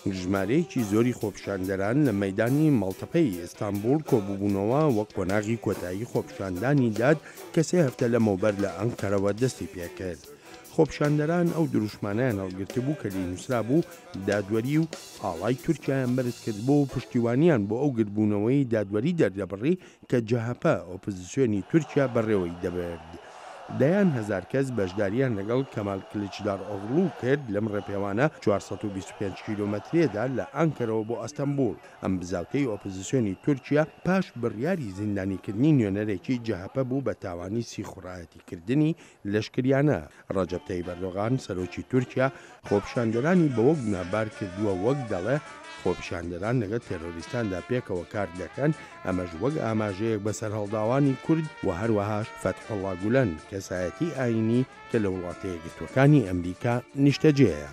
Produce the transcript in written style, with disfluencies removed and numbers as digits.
ژمارەیەکی زۆری خۆپیشاندەران لە مەیدانی ماڵتەپەی ئیستانبوڵ کۆببوونەوە وەک قۆناغی کۆتایی خۆپیشاندانی داد کە سێ هەفتە لەمەوبەر لە ئەنقەرەوە دەستی پێکرد. خۆپیشاندەران ئەو دروشمانەیان هەڵگرتبوو کە لێی نووسرابوو دادوەری و ئاڵای تورکیایان بەرزکردبۆوە و پشتیوانیان بۆ ئەو گردبوونەوەی دادوەری دەردەبڕی کە جەهەپە، ئۆپزسیۆنی تورکیا بەڕێوەی دەبرد. دەیان هەزار کەس بەشدارییان لەگەڵ کەمال کلیچدارئۆغڵو کرد لەم ڕێپێوانە 425 کیلۆمەترییەدا لە ئانکەرەوە بۆ ئەستەنبوڵ. ئەم بزاوتەی ئۆپزسیۆنی تورکیا پاش بڕیاری زیندانیکردنی نوێنەرێکی جەهەپە بوو بە تاوانی سیخوڕایەتیکردنی لەشکریانە. ڕەجەب تەیب ئەردۆغان سەرۆکی تورکیا خۆپیشاندەرانی بەوە گوناهبار کردووە وەک دەڵێ خۆپیشاندەران لەگەڵ تێرۆریستاندا پێکەوە کار دەکەن، ئەمەش وەک ئاماژەیەک بە سەرهەڵداوانی کورد و هەروەهاش فەتحوڵا گولەن کەسایەتی ئایینی کە لە وڵاتەیەکگرتووەکانی ئەمریکا نیشتەجێیە.